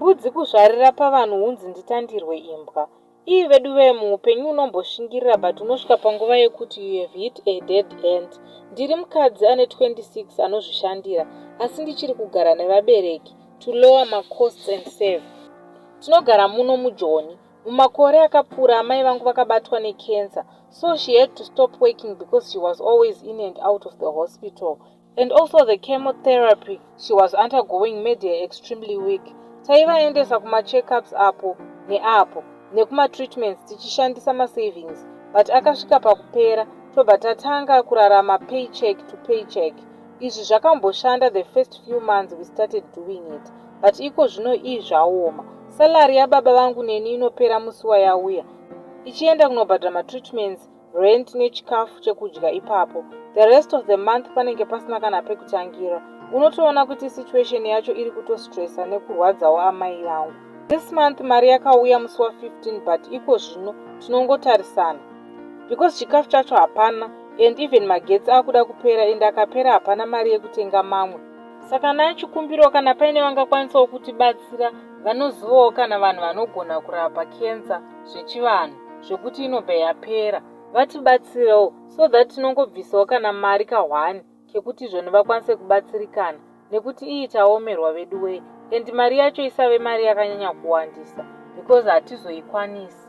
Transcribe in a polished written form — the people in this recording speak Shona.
Mbudzi kuzvarira pavanhu hunzi nditandirwe imbwa. Ii vedu vee, muupenyu unomboshingirira, but unosvika panguva yekuti you have hit a dead end. Ndiri mukadzi ane 26 anozvishandira, asi ndichiri kugara nevabereki to lower macosts and save. Tinogara muno muJoni. Mumakore akapfuura, amai vangu vakabatwa necancer, so she had to stop working because she was always in and out of the hospital, and also the chemotherapy she was undergoing made her extremely weak. Taivaendesa kumacheckups apo neapo nekumatreatments tichishandisa masavings, but akasvika pakupera, tobva tatanga kurarama paycheck to paycheck. Izvi zvakamboshanda the first few months we started doing it, but iko zvino ii zvaoma. Salary yababa vangu neni inopera musi wayauya, ichienda kunobhadhara matreatments, rent nechikafu chekudya ipapo. The rest of the month panenge pasina kana pekutangira. Unotoona kuti situation yacho iri kutostressa nekurwadzawo amai vangu. This month mari yakauya musi wa15, but iko zvino tinongotarisana because chikafu chacho hapana, and even magetsi akuda kupera, and akapera hapana mari yekutenga mamwe. Saka nachikumbiro, kana paine vangakwanisawo kutibatsira, vanozivawo kana vanhu vanogona kurapa kensa zvechivanhu zvekuti inobva yapera, vatibatsirewo so that tinongobvisawo kana mari ka1 kekuti izvoni vakwanise kubatsirikana, nekuti iyi taomerwa vedu wei, and mari yacho isave mari yakanyanya kuwandisa because hatizoikwanisi.